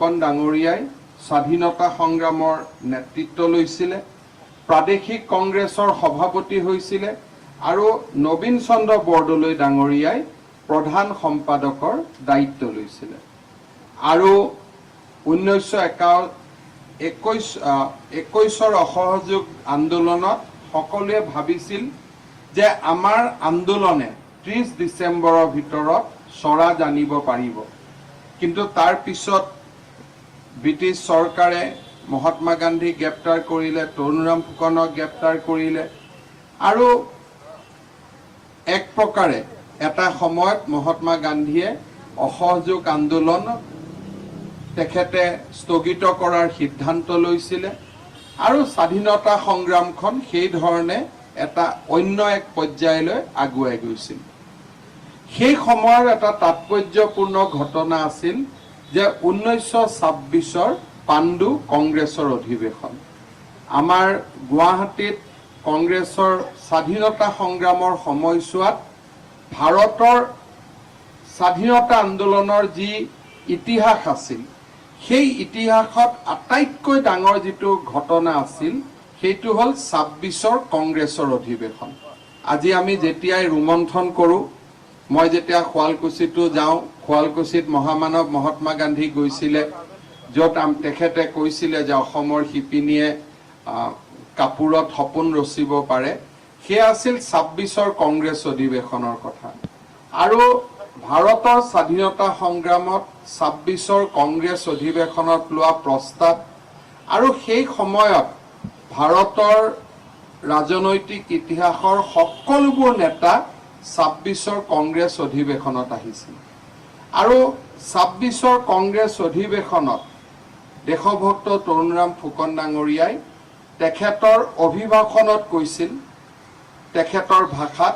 ফুকন ডাঙৰীয়াই স্বাধীনতা সংগ্ৰামৰ নেতৃত্ব লৈছিলে, প্ৰাদেশিক কংগ্ৰেছৰ সভাপতি হৈছিলে আৰু নবীন চন্দ্ৰ বৰদলৈ ডাঙৰীয়াই প্ৰধান সম্পাদকৰ দায়িত্ব লৈছিলে। আৰু 1921ৰ অসহযোগ আন্দোলনত সকলোৱে ভাবিছিল যে আমাৰ আন্দোলনে 30 ডিচেম্বৰৰ ভিতৰত স্বৰাজ আনিব পাৰিব। কিন্তু তাৰ পিছত ব্ৰিটিছ চৰকাৰে মহাত্মা গান্ধীক গ্ৰেপ্তাৰ কৰিলে, তৰুণৰাম ফুকনক গ্ৰেপ্তাৰ কৰিলে আৰু এক প্ৰকাৰে এটা সময়ত মহাত্মা গান্ধীয়ে অসহযোগ আন্দোলন তেখেতে স্থগিত কৰাৰ সিদ্ধান্ত লৈছিলে আৰু স্বাধীনতা সংগ্ৰামখন সেই ধৰণে এটা অন্য এক পৰ্যায়লৈ আগুৱাই গৈছিল। সেই সময়ৰ এটা তাৎপৰ্যপূৰ্ণ ঘটনা আছিল যে 1926ৰ পাণ্ডু কংগ্ৰেছৰ অধিৱেশন। আমাৰ গুৱাহাটীত কংগ্ৰেছৰ স্বাধীনতা সংগ্ৰামৰ সময়ছোৱাত ভাৰতৰ স্বাধীনতা আন্দোলনৰ যি ইতিহাস আছিল, সেই ইতিহাসত আটাইতকৈ ডাঙৰ যিটো ঘটনা আছিল, সেইটো হ'ল 26ৰ কংগ্ৰেছৰ অধিৱেশন। আজি আমি যেতিয়াই ৰোমন্থন কৰোঁ, মই যেতিয়া শুৱালকুছিতো যাওঁ, শুৱালকুছিত মহামানৱ মহাত্মা গান্ধী গৈছিলে, য'ত তেখেতে কৈছিলে যে অসমৰ শিপিনীয়ে কাপোৰত সপোন ৰচিব পাৰে, সেয়া আছিল 26ৰ কংগ্ৰেছ অধিৱেশনৰ কথা। আৰু ভাৰতৰ স্বাধীনতা সংগ্ৰামত 26ৰ কংগ্ৰেছ অধিৱেশনত লোৱা প্ৰস্তাৱ আৰু সেই সময়ত ভাৰতৰ ৰাজনৈতিক ইতিহাসৰ সকলোবোৰ নেতা 26ৰ কংগ্ৰেছ অধিৱেশনত আহিছিল। আৰু 26ৰ কংগ্ৰেছ অধিৱেশনত দেশভক্ত তৰুণৰাম ফুকন ডাঙৰীয়াই তেখেতৰ অভিভাষণত কৈছিল, তেখেতৰ ভাষাত,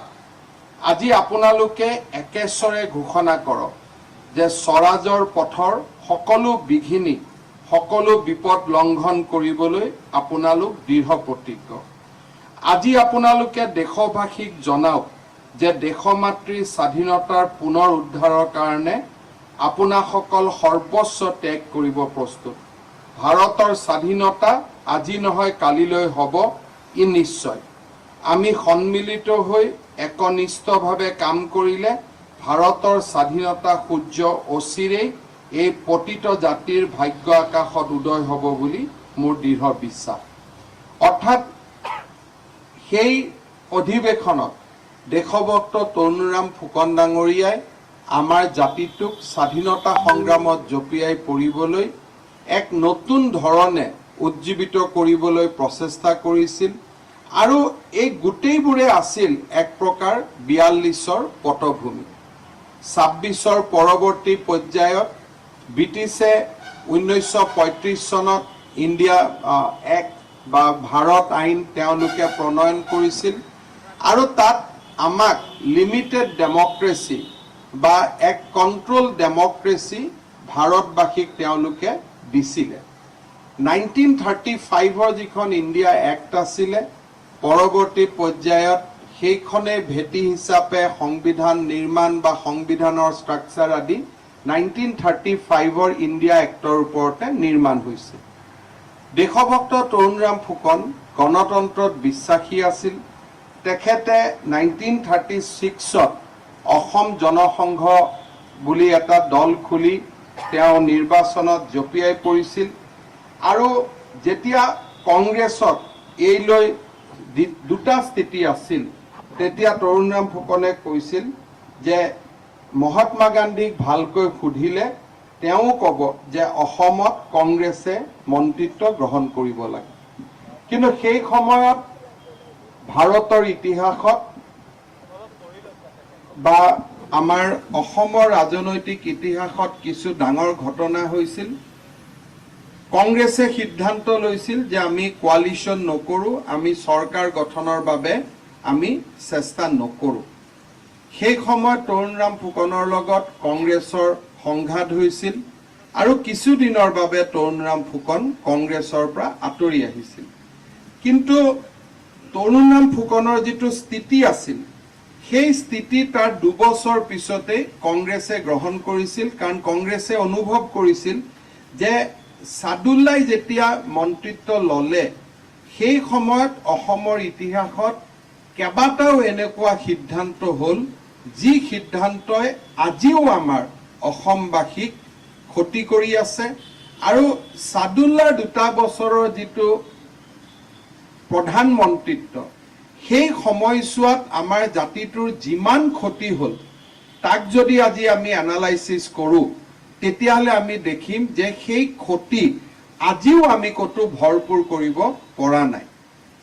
"আজি আপোনালোকে একেস্বৰে ঘোষণা কৰক যে স্বৰাজৰ পথৰ সকলো বিঘিনি, সকলো বিপদ লংঘন কৰিবলৈ আপোনালোক দৃঢ় প্ৰতিজ্ঞ। আজি আপোনালোকে দেশবাসীক জনাওক যে দেশমাতৃৰ স্বাধীনতাৰ পুনৰ উদ্ধাৰৰ কাৰণে আপোনাসকল সৰ্বস্ব ত্যাগ কৰিব প্ৰস্তুত। ভাৰতৰ স্বাধীনতা আজি নহয় কালিলৈ হ'ব, ই নিশ্চয়। আমি সন্মিলিত হৈ একনিষ্ঠভাৱে কাম কৰিলে ভাৰতৰ স্বাধীনতা সূৰ্য অচিৰেই এই পতিত জাতিৰ ভাগ্য আকাশত উদয় হ'ব বুলি মোৰ দৃঢ় বিশ্বাস।" অৰ্থাৎ সেই অধিৱেশনত দেশভক্ত তৰুণৰাম ফুকন ডাঙৰীয়াই আমাৰ জাতিটোক স্বাধীনতা সংগ্ৰামত জঁপিয়াই পৰিবলৈ এক নতুন ধৰণে উজ্জীৱিত কৰিবলৈ প্ৰচেষ্টা কৰিছিল। আৰু এই গোটেইবোৰে আছিল এক প্ৰকাৰ 42ৰ পটভূমি। 26ৰ পৰৱৰ্তী পৰ্যায়ত ব্ৰিটিছে 1935 চনত ইণ্ডিয়া এক্ট বা ভাৰত আইন তেওঁলোকে প্ৰণয়ন কৰিছিল আৰু তাত আমাক লিমিটেড ডেমক্ৰেচি বা এক কণ্ট্ৰল ডেমক্ৰেচি ভাৰতবাসীক তেওঁলোকে দিছিলে। 1935ৰ যিখন ইণ্ডিয়া এক্ট আছিলে, পৰৱৰ্তী পৰ্যায়ত সেইখনে ভেটি হিচাপে সংবিধান নিৰ্মাণ বা সংবিধানৰ ষ্ট্ৰাকচাৰ আদি 1935ৰ ইণ্ডিয়া এক্টৰ ওপৰতে নিৰ্মাণ হৈছে। দেশভক্ত তৰুণৰাম ফুকন গণতন্ত্ৰত বিশ্বাসী আছিল। তেখেতে 1936ত অসম জনসংঘ বুলি এটা দল খুলি তেওঁ নিৰ্বাচনত জঁপিয়াই পৰিছিল। আৰু যেতিয়া কংগ্ৰেছত এই লৈ দুটা স্থিতি আছিল, তেতিয়া তৰুণৰাম ফুকনে কৈছিল যে মহাত্মা গান্ধীক ভালকৈ সুধিলে তেওঁ ক'ব যে অসমত কংগ্ৰেছে মন্ত্ৰিত্ব গ্ৰহণ কৰিব লাগে। কিন্তু সেই সময়ত ভাৰতৰ ইতিহাসত বা আমাৰ অসমৰ ৰাজনৈতিক ইতিহাসত কিছু ডাঙৰ ঘটনা হৈছিল। কংগ্ৰেছে সিদ্ধান্ত লৈছিল যে আমি কোৱালিশ্যন নকৰোঁ, আমি চৰকাৰ গঠনৰ বাবে আমি চেষ্টা নকৰোঁ। সেই সময়ত তৰুণৰাম ফুকনৰ লগত কংগ্ৰেছৰ সংঘাত হৈছিল আৰু কিছুদিনৰ বাবে তৰুণৰাম ফুকন কংগ্ৰেছৰ পৰা আঁতৰি আহিছিল। কিন্তু তৰুণৰাম ফুকনৰ যিটো স্থিতি আছিল, সেই স্থিতি তাৰ 2 বছৰ পিছতেই কংগ্ৰেছে গ্ৰহণ কৰিছিল, কাৰণ কংগ্ৰেছে অনুভৱ কৰিছিল যে চাদুল্লাই যেতিয়া মন্ত্ৰিত্ব ল'লে, সেই সময়ত অসমৰ ইতিহাসত কেইবাটাও এনেকুৱা সিদ্ধান্ত হ'ল, যি সিদ্ধান্তই আজিও আমাৰ অসমবাসীক ক্ষতি কৰি আছে। আৰু চাদুল্লাৰ 2টা বছৰৰ যিটো প্ৰধানমন্ত্ৰিত্ব, সেই সময়ছোৱাত আমাৰ জাতিটোৰ যিমান ক্ষতি হ'ল, তাক যদি আজি আমি এনালাইচিছ কৰোঁ, তেতিয়াহ'লে আমি দেখিম যে সেই ক্ষতি আজিও আমি ক'তো ভৰপূৰ কৰিব পৰা নাই।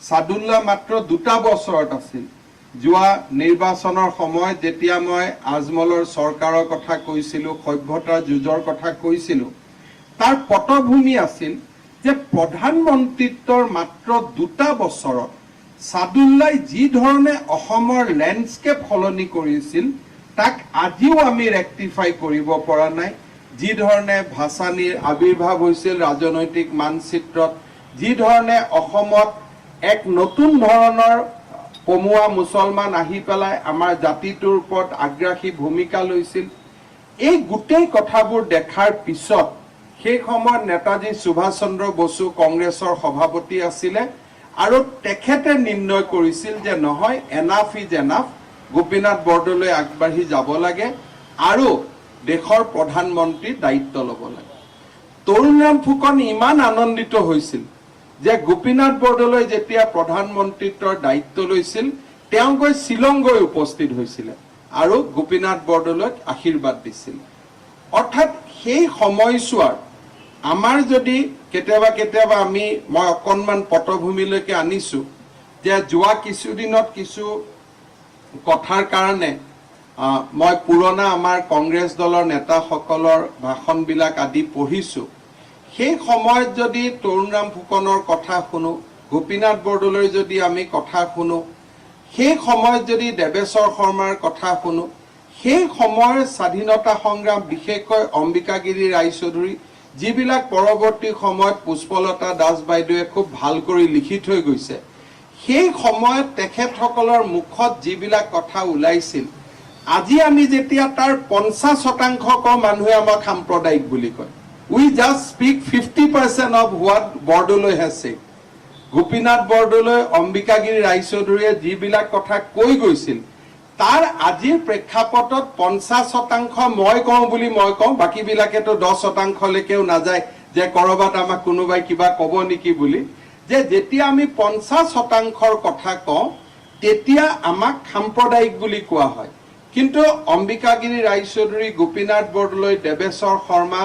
চাদুল্লা মাত্ৰ 2টা বছৰত আছিল। যোৱা নিৰ্বাচনৰ সময়ত যেতিয়া মই আজমলৰ চৰকাৰৰ কথা কৈছিলোঁ, সভ্যতাৰ যুঁজৰ কথা কৈছিলোঁ, তাৰ পটভূমি আছিল যে প্ৰধানমন্ত্ৰিত্বৰ মাত্ৰ 2টা বছৰত চাদুল্লাই যি ধৰণে অসমৰ লেণ্ডস্কেপ সলনি কৰিছিল, তাক আজিও আমি ৰেক্টিফাই কৰিব পৰা নাই। যি ধৰণে ভাসানীৰ আৱিৰ্ভাৱ হৈছিল ৰাজনৈতিক মানচিত্ৰত, যি ধৰণে অসমত এক নতুন ধৰণৰ পমুৱা মুছলমান আহি পেলাই আমাৰ জাতিটোৰ ওপৰত আগ্ৰাসী ভূমিকা লৈছিল, এই গোটেই কথাবোৰ দেখাৰ পিছত সেই সময়ত নেতাজী সুভাষ চন্দ্ৰ বসু কংগ্ৰেছৰ সভাপতি আছিলে আৰু তেখেতে নিৰ্ণয় কৰিছিল যে নহয়, enough is enough, Gopinath Bordoloi আগবাঢ়ি যাব লাগে আৰু দেশৰ প্ৰধানমন্ত্ৰীৰ দায়িত্ব ল'ব লাগে। তৰুণৰাম ফুকন ইমান আনন্দিত হৈছিল যে গোপীনাথ বৰদলৈ যেতিয়া প্ৰধানমন্ত্ৰিত্বৰ দায়িত্ব লৈছিল, তেওঁ গৈ শ্বিলং গৈ উপস্থিত হৈছিলে আৰু গোপীনাথ বৰদলৈক আশীৰ্বাদ দিছিল। অৰ্থাৎ সেই সময়ছোৱাৰ আমাৰ যদি কেতিয়াবা কেতিয়াবা আমি, মই অকণমান পটভূমিলৈকে আনিছো যে যোৱা কিছুদিনত কিছু কথাৰ কাৰণে মই পুৰণা আমাৰ কংগ্ৰেছ দলৰ নেতাসকলৰ ভাষণবিলাক আদি পঢ়িছো। সেই সময়ত যদি তৰুণৰাম ফুকনৰ কথা শুনো, গোপীনাথ বৰদলৈৰ যদি আমি কথা শুনো, সেই সময়ত যদি দেৱেশ্বৰ শৰ্মাৰ কথা শুনো, সেই সময়ৰ স্বাধীনতা সংগ্ৰাম, বিশেষকৈ অম্বিকাগিৰি ৰায়চৌধুৰী, যিবিলাক পৰৱৰ্তী সময়ত পুষ্পলতা দাস বাইদেৱে খুব ভাল কৰি লিখি থৈ গৈছে, সেই সময়ত তেখেতসকলৰ মুখত যিবিলাক কথা ওলাইছিল, আজি আমি যেতিয়া তাৰ 50% কওঁ, মানুহে আমাক সাম্প্ৰদায়িক বুলি কয়। We just speak 50% of what Bordoloi has said. Gopinath Bordoloi, Ambikagiri ৰায়চৌধুৰীয়ে যিবিলাক কথা কৈ গৈছিল, তাৰ আজিৰ প্ৰেক্ষাপটত 50% মই কওঁ বুলি মই কওঁ, বাকীবিলাকেতো 10%লৈকেও নাযায় যে কৰবাত আমাক কোনোবাই কিবা ক'ব নেকি বুলি। যে যেতিয়া আমি 50%ৰ কথা কওঁ, তেতিয়া আমাক সাম্প্ৰদায়িক বুলি কোৱা হয়। কিন্তু অম্বিকাগিৰি ৰায়চৌধুৰী, গোপীনাথ বৰদলৈ, দেৱেশ্বৰ শৰ্মা,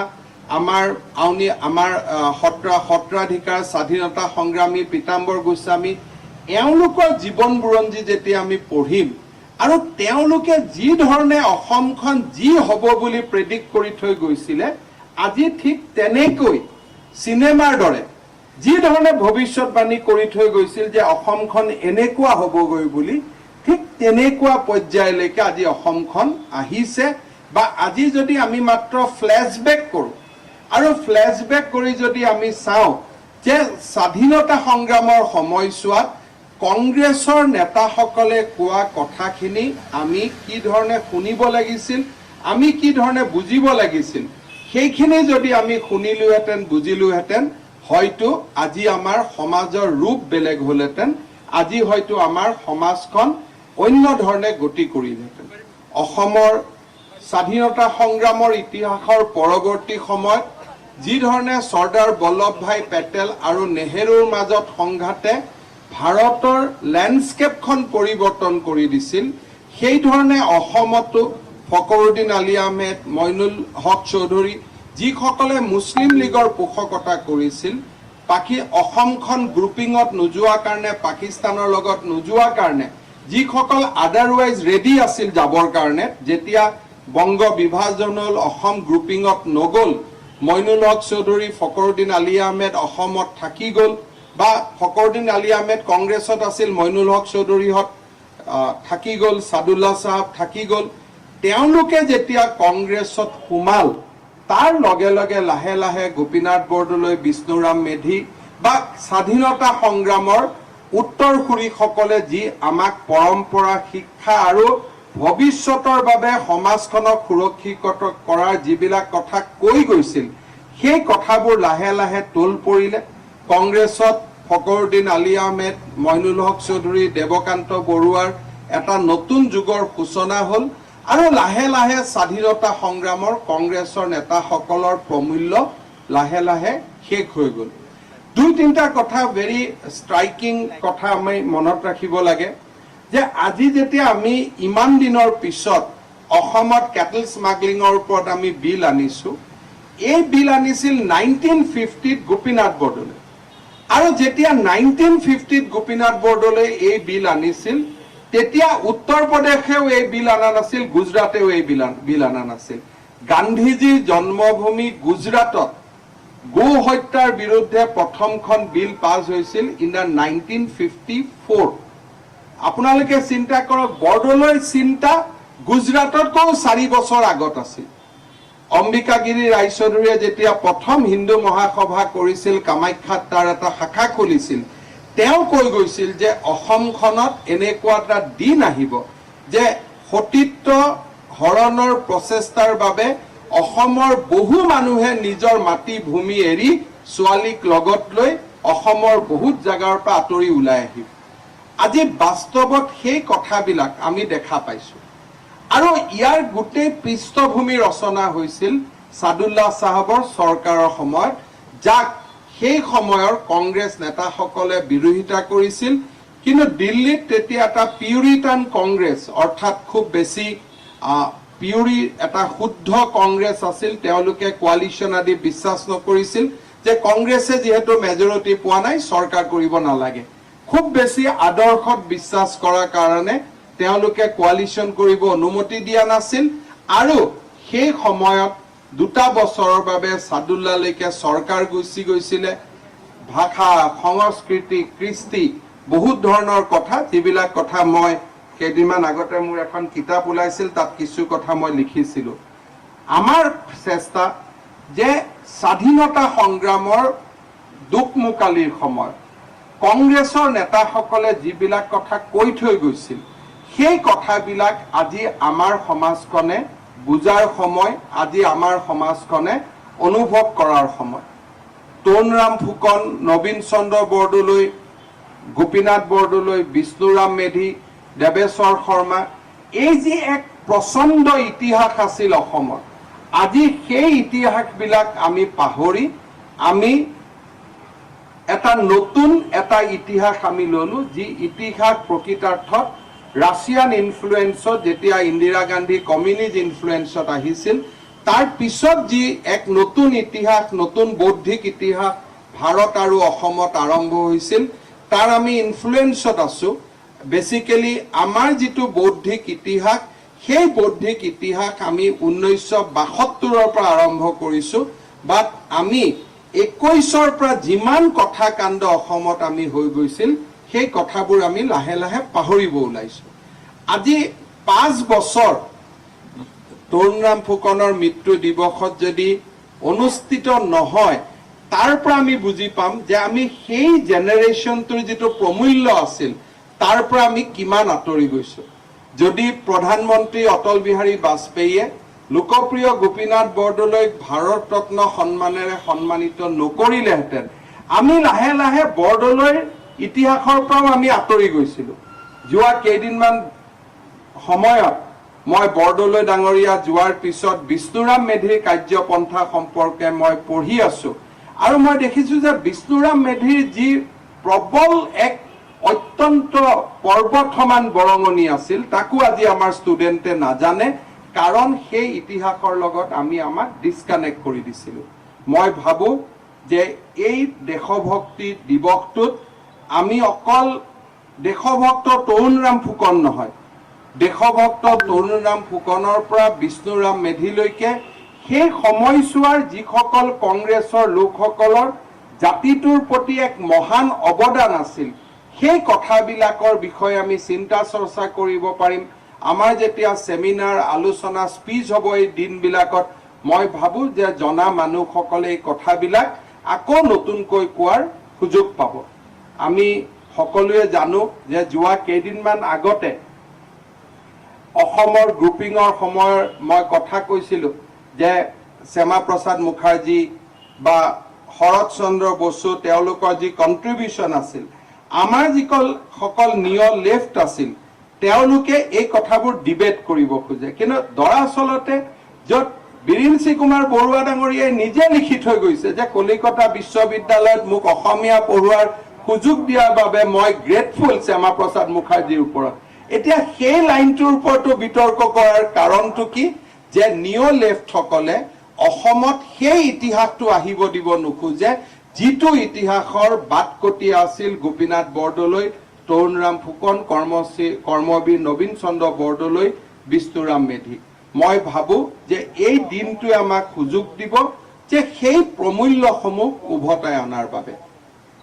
আমাৰ আউনী আমাৰ সত্ৰাধিকাৰ, স্বাধীনতা সংগ্ৰামী পীতাম্বৰ গোস্বামী, এওঁলোকৰ জীৱন বুৰঞ্জী যেতিয়া আমি পঢ়িম আৰু তেওঁলোকে যি ধৰণে অসমখন যি হ'ব বুলি প্ৰেডিক্ট কৰি থৈ গৈছিলে, আজি ঠিক তেনেকৈ চিনেমাৰ দৰে যি ধৰণে ভৱিষ্যতবাণী কৰি থৈ গৈছিল যে অসমখন এনেকুৱা হ'বগৈ বুলি, ঠিক তেনেকুৱা পৰ্যায়লৈকে আজি অসমখন আহিছে। বা আজি যদি আমি মাত্ৰ ফ্লেছবেক কৰোঁ আৰু ফ্লেছবেক কৰি যদি আমি চাওঁ যে স্বাধীনতা সংগ্ৰামৰ সময়ছোৱাত কংগ্ৰেছৰ নেতাসকলে কোৱা কথাখিনি আমি কি ধৰণে শুনিব লাগিছিল, আমি কি ধৰণে বুজিব লাগিছিল, সেইখিনি যদি আমি শুনিলোহেঁতেন, বুজিলোহেঁতেন, হয়তো আজি আমাৰ সমাজৰ ৰূপ বেলেগ হ'লহেঁতেন। আজি হয়তো আমাৰ সমাজখন অন্য ধৰণে গতি কৰিলহেঁতেন। অসমৰ স্বাধীনতা সংগ্ৰামৰ ইতিহাসৰ পৰৱৰ্তী সময়ত যি ধৰণে চৰ্দাৰ বল্লভ ভাই পেটেল আৰু নেহেৰুৰ মাজত সংঘাতে ভাৰতৰ লেণ্ডস্কেপখন পৰিৱৰ্তন কৰি দিছিল, সেই ধৰণে অসমতো ফকৰুদ্দিন আলী আহমেদ, মইনুল হক চৌধুৰী, যিসকলে মুছলিম লীগৰ পোষকতা কৰিছিল, বাকী অসমখন গ্ৰুপিঙত নোযোৱা কাৰণে, পাকিস্তানৰ লগত নোযোৱা কাৰণে, যিসকল আদাৰৱাইজ ৰেডি আছিল যাবৰ কাৰণে, যেতিয়া বংগ বিভাজন হ'ল, অসম গ্ৰুপিঙত নগ'ল, মইনুল হক চৌধুৰী, ফকৰুদ্দিন আলী আহমেদ অসমত থাকি গ'ল বা ফকৰুদ্দিন আলী আহমেদ কংগ্ৰেছত আছিল, মইনুল হক চৌধুৰীহঁত থাকি গ'ল, চাদুল্লা চাহাব থাকি গ'ল। তেওঁলোকে যেতিয়া কংগ্ৰেছত সোমাল, তাৰ লগে লগে লাহে লাহে গোপীনাথ বৰদলৈ, বিষ্ণুৰাম মেধি বা স্বাধীনতা সংগ্ৰামৰ উত্তৰসূৰীসকলে যি আমাক পৰম্পৰা, শিক্ষা আৰু ভৱিষ্যতৰ বাবে সমাজখনক সুৰক্ষিত কৰাৰ যিবিলাক কথা কৈ গৈছিল, সেই কথাবোৰ লাহে লাহে তল পৰিলে। কংগ্ৰেছত ফকৰুদ্দিন আলী আহমেদ, মইনুল হক চৌধুৰী, দেৱকান্ত বৰুৱাৰ এটা নতুন যুগৰ সূচনা হ'ল আৰু লাহে লাহে স্বাধীনতা সংগ্ৰামৰ কংগ্ৰেছৰ নেতাসকলৰ প্ৰমূল্য লাহে লাহে শেষ হৈ গ'ল। দুই তিনিটা কথা, ভেৰি ষ্ট্ৰাইকিং কথা আমি মনত ৰাখিব লাগে যে আজি যেতিয়া আমি ইমান দিনৰ পিছত অসমত কেটল স্মাগলিঙৰ ওপৰত আমি বিল আনিছো, এই বিল আনিছিল 1950ত গোপীনাথ বৰদলৈ। আৰু যেতিয়া 1950ত গোপীনাথ বৰদলৈ এই বিল আনিছিল, তেতিয়া উত্তৰ প্ৰদেশেও এই বিল অনা নাছিল, গুজৰাটেও এই বিল অনা নাছিল। গান্ধীজীৰ জন্মভূমি গুজৰাটত গো হত্যাৰ বিৰুদ্ধে প্ৰথমখন বিল পাছ হৈছিল ইন the 1954। আপোনালোকে চিন্তা কৰক, বৰদলৈৰ চিন্তা গুজৰাটতকৈও 4 বছৰ আগত আছিল। অম্বিকাগিৰি ৰায়চৌধুৰীয়ে যেতিয়া প্ৰথম হিন্দু মহাসভা কৰিছিল, কামাখ্যাত তাৰ এটা শাখা খুলিছিল, তেওঁ কৈ গৈছিল যে অসমখনত এনেকুৱা এটা দিন আহিব যে সতীত্ব হৰণৰ প্ৰচেষ্টাৰ বাবে অসমৰ বহু মানুহে নিজৰ মাটি ভূমি এৰি ছোৱালীক লগত লৈ অসমৰ বহুত জাগাৰ পৰা আঁতৰি ওলাই আহিব। আজি বাস্তৱত সেই কথাবিলাক আমি দেখা পাইছো। আৰু ইয়াৰ গোটেই পৃষ্ঠভূমি ৰচনা হৈছিল চাদুল্লাহ চাহাবৰ চৰকাৰৰ সময়ত, যাক সেই সময়ৰ কংগ্ৰেছ নেতাসকলে বিৰোধিতা কৰিছিল। কিন্তু দিল্লীত তেতিয়া এটা পিউৰিটান কংগ্ৰেছ, অৰ্থাৎ খুব বেছি পিউৰি এটা শুদ্ধ কংগ্ৰেছ আছিল। তেওঁলোকে কোৱালিশ্যন আদি বিশ্বাস নকৰিছিল যে কংগ্ৰেছে যিহেতু মেজৰিটি পোৱা নাই, চৰকাৰ কৰিব নালাগে। খুব বেছি আদৰ্শত বিশ্বাস কৰাৰ কাৰণে তেওঁলোকে কোৱালিশ্যন কৰিব অনুমতি দিয়া নাছিল। আৰু সেই সময়ত 2টা বছৰৰ বাবে চাদুল্লালৈকে চৰকাৰ গুচি গৈছিলে। ভাষা, সংস্কৃতি, কৃষ্টি, বহুত ধৰণৰ কথা, যিবিলাক কথা মই কেইদিনমান আগতে মোৰ এখন কিতাপ ওলাইছিল, তাত কিছু কথা মই লিখিছিলোঁ। আমাৰ চেষ্টা যে স্বাধীনতা সংগ্ৰামৰ দোকমোকালিৰ সময়ত কংগ্ৰেছৰ নেতাসকলে যিবিলাক কথা কৈ থৈ গৈছিল, সেই কথাবিলাক আজি আমাৰ সমাজখনে বুজাৰ সময়, আজি আমাৰ সমাজখনে অনুভৱ কৰাৰ সময়। তৰুণৰাম ফুকন, নবীন চন্দ্ৰ বৰদলৈ, গোপীনাথ বৰদলৈ, বিষ্ণুৰাম মেধি, দেৱেশ্বৰ শৰ্মা, এই যি এক প্ৰচণ্ড ইতিহাস আছিল অসমৰ, আজি সেই ইতিহাসবিলাক আমি পাহৰি আমি এটা নতুন এটা ইতিহাস আমি ললো, যি ইতিহাস প্ৰকৃতাৰ্থত ৰাছিয়ান ইনফ্লুৱেঞ্চত, যেতিয়া ইন্দিৰা গান্ধী কমিউনিষ্ট ইনফ্লুৱেঞ্চত আহিছিল, তাৰ পিছত যি এক নতুন ইতিহাস, নতুন বৌদ্ধিক ইতিহাস ভাৰত আৰু অসমত আৰম্ভ হৈছিল, তাৰ আমি ইনফ্লুৱেঞ্চত আছো। বেচিকেলি আমাৰ যিটো বৌদ্ধিক ইতিহাস, সেই বৌদ্ধিক ইতিহাস আমি 1972ৰ পৰা আৰম্ভ কৰিছো। বাট আমি 21ৰ পৰা যিমান কথা কাণ্ড অসমত আমি হৈ গৈছিল, সেই কথাবোৰ আমি লাহে লাহে পাহৰিব ওলাইছো। আজি 5 বছৰ তৰুণৰাম ফুকনৰ মৃত্যু দিৱসত যদি অনুষ্ঠিত নহয়, তাৰ পৰা আমি বুজি পাম যে আমি সেই জেনেৰেশ্যনটোৰ যিটো প্ৰমূল্য আছিল, তাৰ পৰা আমি কিমান আঁতৰি গৈছো। যদি প্ৰধানমন্ত্ৰী অটল বিহাৰী বাজপেয়ীয়ে লোকপ্ৰিয় গোপীনাথ বৰদলৈক ভাৰত ৰত্ন সন্মানেৰে সন্মানিত নকৰিলেহেঁতেন, আমি লাহে লাহে বৰদলৈৰ ইতিহাসৰ পৰাও আমি আঁতৰি গৈছিলো। যোৱা কেইদিনমান সময়ত মই বৰদলৈ ডাঙৰীয়া যোৱাৰ পিছত বিষ্ণুৰাম মেধিৰ কাৰ্যপন্থা সম্পৰ্কে মই পঢ়ি আছো আৰু মই দেখিছো যে বিষ্ণুৰাম মেধিৰ যি প্ৰবল এক অত্যন্ত পৰ্বত সমান বৰঙণি আছিল, তাকো আজি আমাৰ ষ্টুডেণ্টে নাজানে, কাৰণ সেই ইতিহাসৰ লগত আমি আমাক ডিছকানেক্ট কৰি দিছিলো। মই ভাবো যে এই দেশভক্তি দিৱসটোত আমি অকল দেশভক্ত তৰুণৰাম ফুকন নহয়, দেশভক্ত তৰুণৰাম ফুকনৰ পৰা বিষ্ণুৰাম মেধিলৈকে সেই সময়ছোৱাৰ যিসকল কংগ্ৰেছৰ লোকসকলৰ জাতিটোৰ প্ৰতি এক মহান অৱদান আছিল, সেই কথাবিলাকৰ বিষয়ে আমি চিন্তা চৰ্চা কৰিব পাৰিম। আমাৰ যেতিয়া ছেমিনাৰ, আলোচনা, স্পীচ হ'ব এই দিনবিলাকত, মই ভাবো যে জনা মানুহসকলে এই কথাবিলাক আকৌ নতুনকৈ কোৱাৰ সুযোগ পাব। আমি সকলোৱে জানো যে যোৱা কেইদিনমান আগতে অসমৰ গ্ৰুপিঙৰ সময়ত মই কথা কৈছিলো যে শ্যামা প্ৰসাদ মুখাৰ্জী বা শৰৎ চন্দ্ৰ বসু, তেওঁলোকৰ যি কণ্ট্ৰিবিউশ্যন আছিল, আমাৰ যিসকল নিঅ' লেফ্ট আছিল, তেওঁলোকে এই কথাবোৰ ডিবেট কৰিব খোজে। কিন্তু দৰাচলতে য'ত বিৰিঞ্চি কুমাৰ বৰুৱা ডাঙৰীয়াই নিজে লিখি থৈ গৈছে যে কলিকতা বিশ্ববিদ্যালয়ত মোক অসমীয়া পঢ়োৱাৰ সুযোগ দিয়াৰ বাবে মই গ্ৰেটফুল শ্যামাপ্ৰসাদ মুখাৰ্জীৰ ওপৰত। এতিয়া সেই লাইনটোৰ ওপৰতো বিতৰ্ক কৰাৰ কাৰণটো কি যে নিঅ' লেফ্টসকলে অসমত সেই ইতিহাসটো আহিব দিব নোখোজে, যিটো ইতিহাসৰ বাটকটীয়া আছিল গোপীনাথ বৰদলৈ, তৰুণৰাম ফুকন, কৰ্মশ্ৰী কৰ্মবীৰ নবীন চন্দ্ৰ বৰদলৈ, বিষ্ণুৰাম মেধি। মই ভাবো যে এই দিনটোৱে আমাক সুযোগ দিব যে সেই প্ৰমূল্যসমূহ উভতাই অনাৰ বাবে।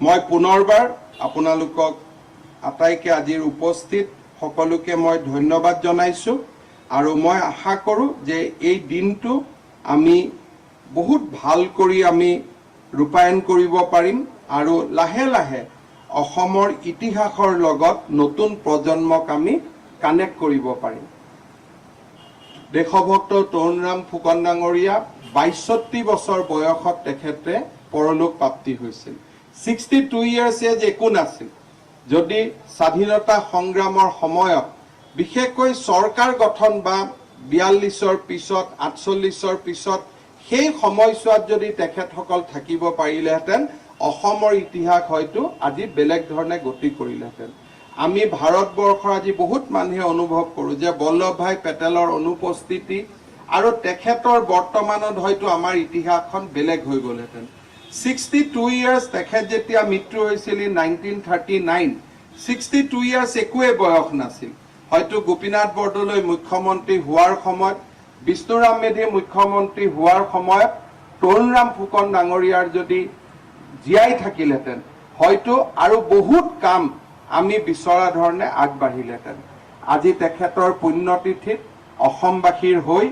মই পুনৰবাৰ আপোনালোকক আটাইকে, আজিৰ উপস্থিত সকলোকে মই ধন্যবাদ জনাইছোঁ আৰু মই আশা কৰোঁ যে এই দিনটো আমি বহুত ভাল কৰি আমি ৰূপায়ণ কৰিব পাৰিম আৰু লাহে লাহে অসমৰ ইতিহাসৰ লগত নতুন প্ৰজন্মক আমি কানেক্ট কৰিব পাৰিম। দেশভক্ত তৰুণৰাম ফুকন ডাঙৰীয়া 62 বছৰ বয়সত তেখেতে পৰলোক প্ৰাপ্তি হৈছিল। 62 ইয়াৰ্ছ এজ একো নাছিল। যদি স্বাধীনতা সংগ্ৰামৰ সময়ত, বিশেষকৈ চৰকাৰ গঠন বা 42ৰ পিছত, 48ৰ পিছত সেই সময়ছোৱাত যদি তেখেতসকল থাকিব পাৰিলেহেঁতেন, অসমৰ ইতিহাস হয়তো আজি বেলেগ ধৰণে গতি কৰিলেহেঁতেন। আমি ভাৰতবৰ্ষৰ আজি বহুত মানুহে অনুভৱ কৰোঁ যে বল্লভভাই পেটেলৰ অনুপস্থিতি আৰু তেখেতৰ বৰ্তমানত হয়তো আমাৰ ইতিহাসখন বেলেগ হৈ গ'লহেঁতেন। 62 ইয়াৰ্ছ, তেখেত যেতিয়া মৃত্যু হৈছিল in 1939, 62 years একোৱেই বয়স নাছিল। হয়তো গোপীনাথ বৰদলৈ মুখ্যমন্ত্ৰী হোৱাৰ সময়ত, বিষ্ণুৰাম মেধি মুখ্যমন্ত্ৰী হোৱাৰ সময়ত তৰুণৰাম ফুকন ডাঙৰীয়াৰ যদি জীয়াই থাকিলহেঁতেন, হয়তো আৰু বহুত কাম আমি বিচৰা ধৰণে আগবাঢ়িলেহেঁতেন। আজি তেখেতৰ পুণ্যতিথিত অসমবাসীৰ হৈ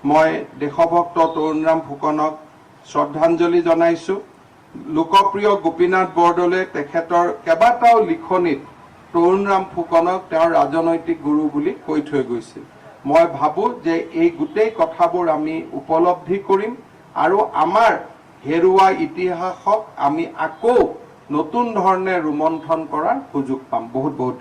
মই দেশভক্ত তৰুণৰাম ফুকনক শ্ৰদ্ধাঞ্জলি জনাইছো। লোকপ্ৰিয় গোপীনাথ বৰদলৈ তেখেতৰ কেইবাটাও লিখনিত তৰুণৰাম ফুকনক তেওঁৰ ৰাজনৈতিক গুৰু বুলি কৈ থৈ গৈছিল। মই ভাবো যে এই গোটেই কথাবোৰ আমি উপলব্ধি কৰিম আৰু আমাৰ হেৰুৱা ইতিহাসক আমি আকৌ নতুন ধৰণে ৰোমন্থন কৰাৰ সুযোগ পাম। বহুত বহুত ধন্যবাদ।